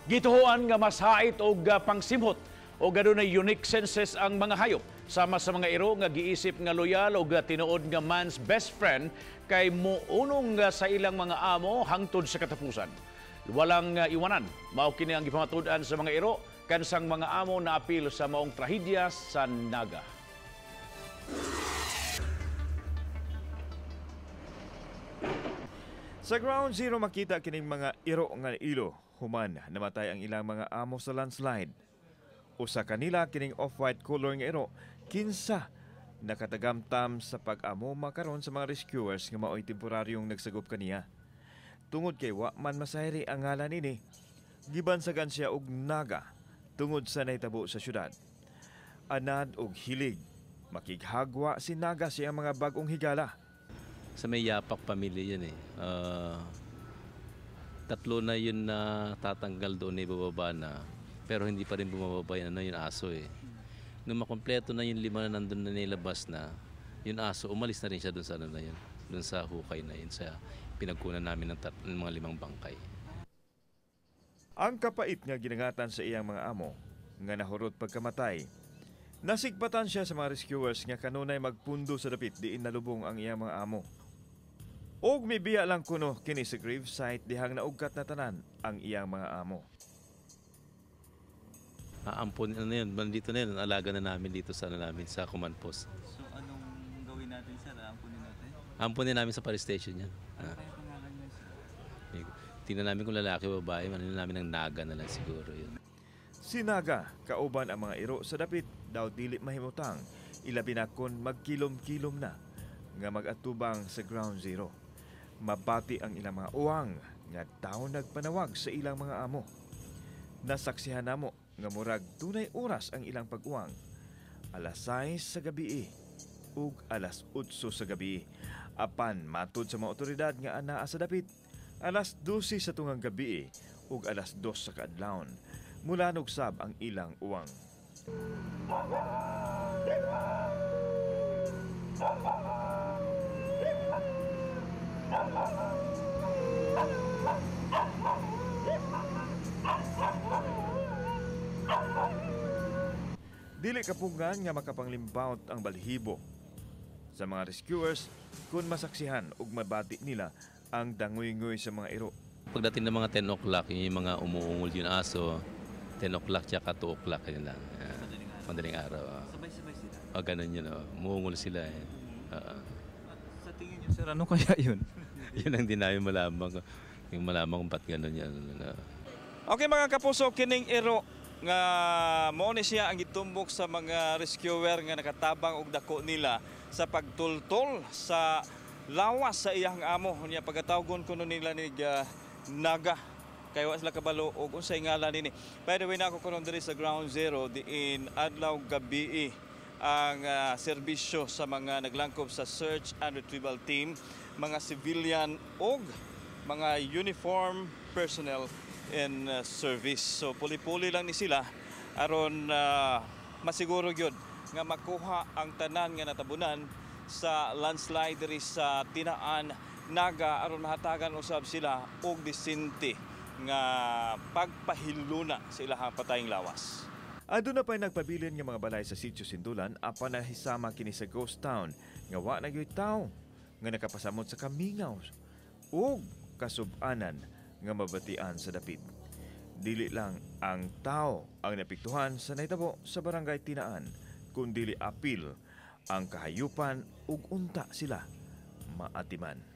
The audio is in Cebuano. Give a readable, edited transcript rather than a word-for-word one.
Gituhoan nga mas hait og pangsimhot o adunay unique senses ang mga hayop. Sama sa mga iro nga giisip nga loyal og tinuod nga man's best friend kay muunong sa ilang mga amo hangtod sa katapusan. Walang iwanan. Mao kini ang gipamatud-an sa mga iro kansang mga amo na apil sa maong trahedya sa Naga. Sa Ground Zero makita kining mga iro nga ilo human namatay ang ilang mga amo sa landslide. Usa kanila kining off-white color nga iro kinsa nakatagamtam sa pag-amo makaron sa mga rescuers nga maoy temporaryong nagsagup kaniya. Tungod kay wa man masayri ang ngalan nini, gibansagan siya og Naga tungod sa nahitabo sa syudad. Anad og hilig, makighagwa si Naga sa iyang mga bag-ong higala. Sa may Yapak pamilya yun eh. Tatlo na yun na tatanggal doon, ibababa na. Pero hindi pa rin bumababa yun, ano, yung aso eh. Nung makompleto na yung lima na nandun na nilabas na, yung aso, umalis na rin siya doon sa ano na yun, doon sa hukay na yun, sa pinagkunan namin ng mga limang bangkay. Ang kapait nga ginangatan sa iyang mga amo, nga nahurot pagkamatay, nasigpatan siya sa mga rescuers nga kanunay magpundo sa dapit diin nalubong ang iyang mga amo. Og mibiya lang kuno kini sa grave site dihang naugkat na tanan ang iyang mga amo. Aampon, ano yun, nandito na yun, alaga na namin dito sa, ano namin, sa command post. So anong gawin natin, sir? Aampunin natin? Ampunin namin sa police station yan. Ano kaya pangalan niya, sir? Tingnan namin kung lalaki o babae, ano namin ng Naga na lang siguro yun. Si Naga, kauban ang mga iro sa dapit, daw dili mahimutang, ilabi na kon magkilom-kilom na, nga mag-atubang sa Ground Zero. Mabati ang ilang mga uwang nga daw nagpanawag sa ilang mga amo. Nasaksihan namo nga murag dunay oras ang ilang pag-uwang. Alas 6 sa gabi ug alas 8 sa gabi. Apan matud sa mga otoridad nga anaa sa dapit, alas 12 sa tungang gabi ug alas 2 sa kaadlawon. Mula nugsab ang ilang uwang. Dili kapungan nga makapanglimbawt ang balhibo sa mga rescuers kung masaksihan ug mabati nila ang danguy-nguy sa mga iro. Pagdating ng mga 10 o'clock, yung mga umuungol yung aso, 10 o'clock tsaka 2 o'clock yun lang. Madaling araw. Sabay-sabay sila? O, ganun yun. Oh. Umuungol sila eh. Sa tingin niyo, sir, ano kaya yun? Yun ang di namin malaman. Yung malaman kung ba't ganun yan. Okay mga kapuso, kining iro nga mao ni siya ang gitumbok sa mga rescuer nga nakatabang og dako nila sa pagtultol sa lawas sa iyang amo. Unya pagkatawgon kuno nila ni Naga. Kay wa sila kabalo og unsay ngalan nini. By the way, na ako kuno diri sa Ground Zero diin adlaw gabii ang serbisyo sa mga naglangkob sa search and retrieval team, mga civilian og mga uniform personnel in service. So puli-puli lang ni sila aron masiguro gyud nga makuha ang tanan nga natabunan sa landslide diri sa Tinaan, Naga aron mahatagan usab sila og disente nga pagpahiluna sa ilahang patayng lawas. Aduna pa'y nagpabilin nga mga balay sa sitio Sindulan apan nahisama kini sa ghost town nga wa na gyud tawo nga nakapasamot sa kamingaw ug kasub-anan nga mabatian sa dapit. Dili lang ang tao ang napiktuhan sa nahitabo sa barangay Tinaan, kundili apil ang kahayupan ug unta sila maatiman.